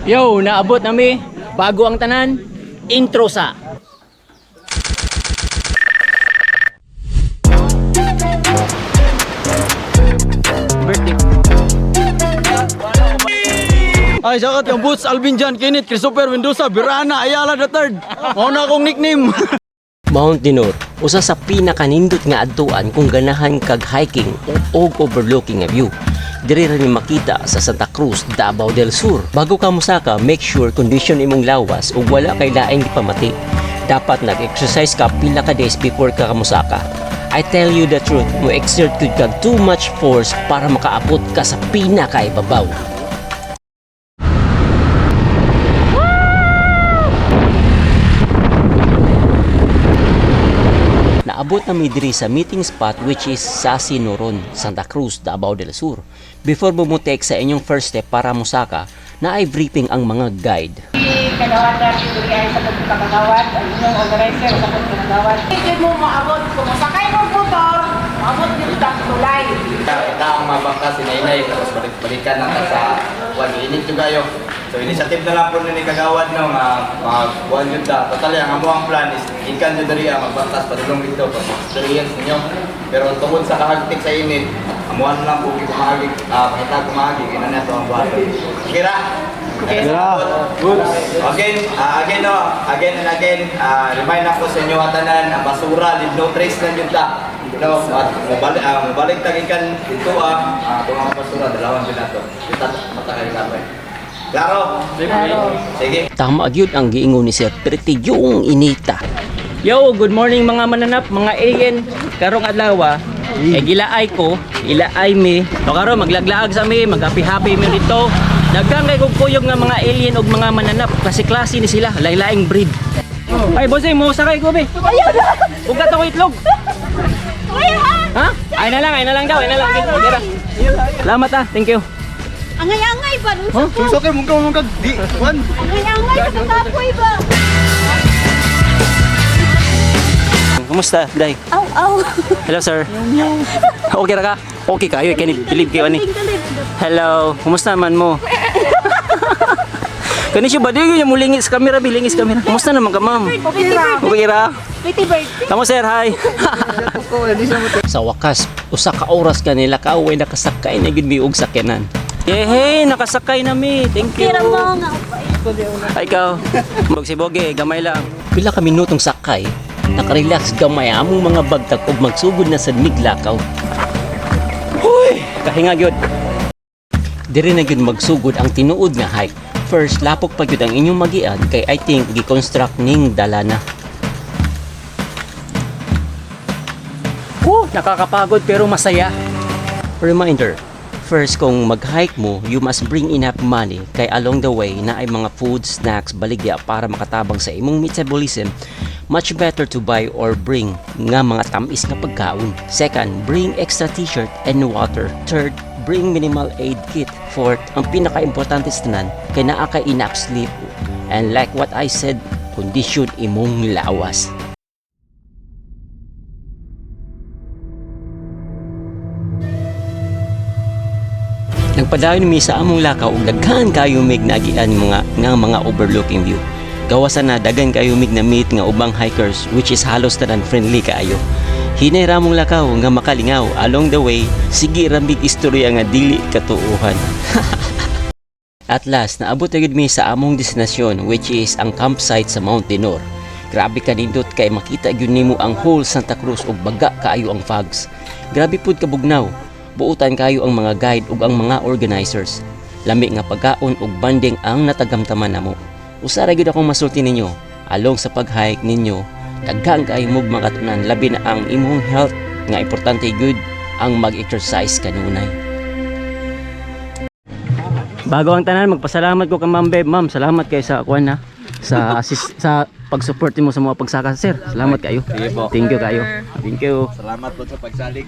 Yo, naabot nami. Bago ang tanan, intro sa. Birthday. Ay, sakat yung Boots, Alvin John, Kenneth, Christopher, Mendoza, Birana, Ayala the third. Mao na akong nickname. Mount Dinor, usa sa pinakanindot nga adtuan kung ganahan kag hiking o og overlooking nga view. Diri ra ni makita sa Santa Cruz, Davao del Sur. Bago ka mosaka, make sure condition imong lawas ug wala kay laing gipamati. Dapat nag-exercise ka pila ka days before ka mosaka. I tell you the truth, mo exert gud kag too much force para makaabot ka sa pinakaibabaw. Naabot na mi diri sa meeting spot which is sa Sinoron, Santa Cruz, Davao del Sur. Before bumutek sa inyong first step para mosaka, naay briefing ang mga guide. Kagawad natin diri ay sa pagkakagawad, ang inyong organizer sa pagkakagawad. Hindi mo maabot, kung masakay mo motor, maabot dito sa tulay. Kita ang mga bangka sinainay tapos balik-balikan na ta sa kuan, init jud kayo. So initiative na lang po ni kagawad no nga mag kuan jud ta. Totally ang among plan is ikan jud diri ang magbangkas padulong dito pa experience ninyo. Pero tungod sa kahagtik sa init, amuan lang po kumaagi, pangita kumaagi kay na to ang buhaton. Kira. Good. Again, again no, again and again, remind ako sa inyo tanan, ang basura, leave no trace lang yun ta. No, at mobalik tag ikan dito itong mga basura, dalawan din nato. Kita mata kayo kapay. Klaro? Sige. Tama gyud ang giingon ni Sir Pretty yung inita. Yo, good morning mga mananap, mga alien. Karong adlaw, eh gilaay ko, ilaay mi. So karon maglaglaag sa mi, maghappy-happy mi dito. Daghan kay kog kuyog nga mga alien ug mga mananap, klase-klase ni sila, lain-laing breed. Ay, bossing, mo sakay ko be. Ayaw na. Ug ko itlog. Ha? Ay na lang daw, ay na lang. Okay ra. Salamat ah, thank you. Angay-angay ba? Nun Huh? Susok kay mungka mungka di kuan. Angay-angay, nakakapoy ba? Kumusta, Day? Aw, aw. Hello, sir. Okay ra ka? Okay kayo, can you believe kayo ani? Hello, kumusta man mo? Kani siya ba di yung mulingis kamera, bilingis kamera. Kumusta naman ka, ma'am? Pretty bird. Okay ra? Pretty bird. Tamo sir, hi. Sa wakas, usa ka oras ka nila kaaway nakasakay na gyud mi og sakyanan. Yehey, nakasakay na mi. Thank you. Kira mo nga. Ay, ikaw. Bog si Boge, gamay lang. Pila ka minutong sakay, nakarelax gamay among mga bagtak ug magsugod na sad miglakaw. Huy, kahinga gyud. Diri na gyud magsugod ang tinuod nga hike. First, lapok pa gyud ang inyong magian kay I think gi-construct ning dala na. Woo, nakakapagod pero masaya. Reminder, first kung mag-hike mo, you must bring enough money kay along the way na ay mga food, snacks, baligya para makatabang sa imong metabolism. Much better to buy or bring nga mga tamis nga pagkaon. Second, bring extra t-shirt and water. Third, bring minimal aid kit. Fourth, ang pinaka-importante sa tanan, kay naa kay enough sleep. And like what I said, kondisyon imong lawas. Nagpadayon mi sa among lakaw ug daghan kayo mig nagian mga nga mga overlooking view. Gawasan na daghan kayo mig na meet nga ubang hikers which is halos tanan friendly kaayo. Hinay ra mong lakaw nga makalingaw along the way, sige ra mig istorya nga dili katuohan. At last, naabot na gyud mi sa among destinasyon which is ang campsite sa Mount Dinor. Grabe ka nindot kay makita gyud nimo ang whole Santa Cruz ug baga kaayo ang fogs. Grabe pud kabugnaw. Buotan kayo ang mga guide ug ang mga organizers. Lami nga pagkaon ug banding ang natagamtaman namo. Usa ra gyud akong masulti ninyo along sa pag-hike ninyo, daghan kaayo mog makatunan labi na ang imong health nga importante gyud ang mag-exercise kanunay. Bago ang tanan, magpasalamat ko kay Ma'am Beb. Ma'am, salamat kay sa kuan ha. Sa assist, sa pag-support mo sa mga pagsaka, sir. Salamat kayo. Sige po. Thank you kayo. Thank you. Salamat po sa pagsalig.